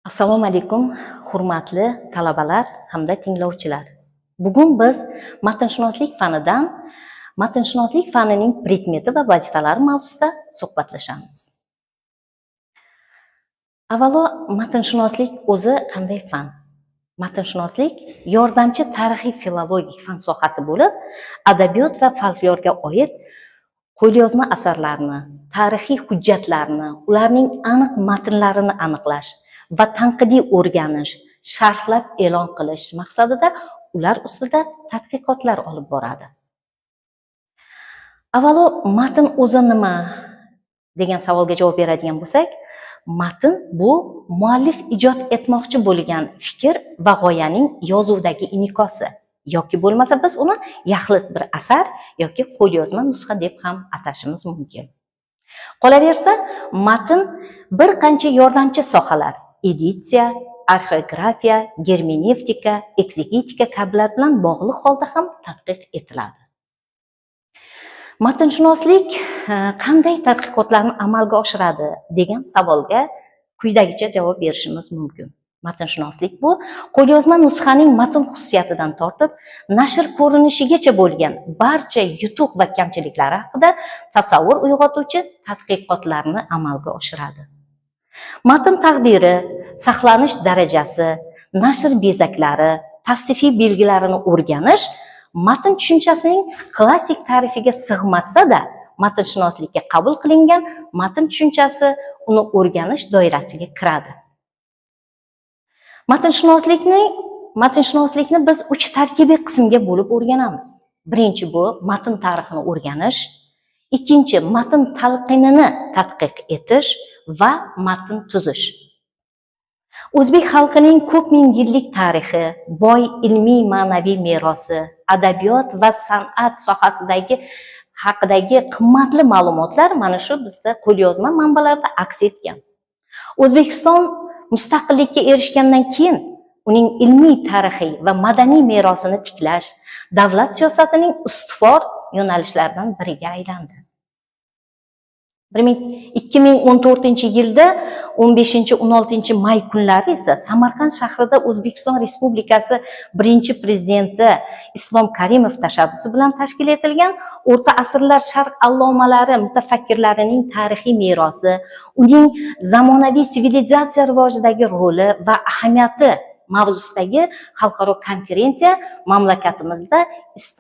Assalomu alaykum, hurmatli talabalar hamda tinglovchilar. Bugun biz matnshunoslik fanidan matnshunoslik fanining predmeti va vazifalari mavzusida suhbatlashamiz. Avvalo, matnshunoslik o'zi qanday fan? Matnshunoslik yordamchi tarixiy filologik fan sohasi bo'lib, adabiyot va folklorga oid qo'lyozma asarlarni, tarixiy hujjatlarni, ularning aniq matnlarini aniqlash va tanqidiy o'rganish, sharhlab e'lon qilish maqsadida ular ustida tadqiqotlar olib boradi. Avvalo, matn o'zi nima degan savolga javob beradigan bo'lsak, matn bu muallif ijod etmoqchi bo'lgan fikr va g'oyaning yozuvdagi in'ikosi yoki bo'lmasa biz uni yaxlit bir asar yoki qo'lyozma nusxa deb ham atashimiz mumkin. Qolaversa, matn bir qancha yordamchi sohalar: editsiya, arxeografiya, germenevtika, ekzegetika kabilar bilan bog'liq holda ham tadqiq etiladi. Matnshunoslik qanday tadqiqotlarni amalga oshiradi degan savolga quyidagicha javob berishimiz mumkin. Matnshunoslik bu qo'lyozma nusxaning matn xususiyatidan tortib nashr ko'rinishigacha bo'lgan barcha yutuq va kamchiliklari haqida tasavvur uyg'otuvchi tadqiqotlarni amalga oshiradi. Matn taqdiri, saqlanish darajasi, nashr bezaklari, tavsifiy belgilarini o'rganish matn tushunchasining klassik ta'rifiga sig'masa-da, matnshunoslikka qabul qilingan matn tushunchasi uni o'rganish doirasiga kiradi. Matnshunoslikni biz uch tarkibiy qismga bo'lib o'rganamiz. Birinchi bu matn tarixini o'rganish, ikkinchi matn talqinini tadqiq etish va matn tuzish. O'zbek xalqining ko'p ming yillik tarixi, boy ilmiy ma'naviy merosi, adabiyot va san'at sohasidagi haqidagi qimmatli ma'lumotlar mana shu bizda qo'lyozma manbalarda aks etgan. O'zbekiston mustaqillikka erishgandan keyin uning ilmiy, tarixiy va madaniy merosini tiklash davlat siyosatining ustuvor yo'nalishlaridan biriga aylandi. 2014-yilda 15-16 may kunlari esa Samarqand shahrida O'zbekiston Respublikasi birinchi prezidenti Islom Karimov tashabbusi bilan tashkil etilgan O'rta asrlar sharq allomalari mutafakkirlarining tarixiy merosi, uning zamonaviy sivilizatsiya rivojidagi roli va ahamiyati mavzusidagi xalqaro konferensiya mamlakatimizda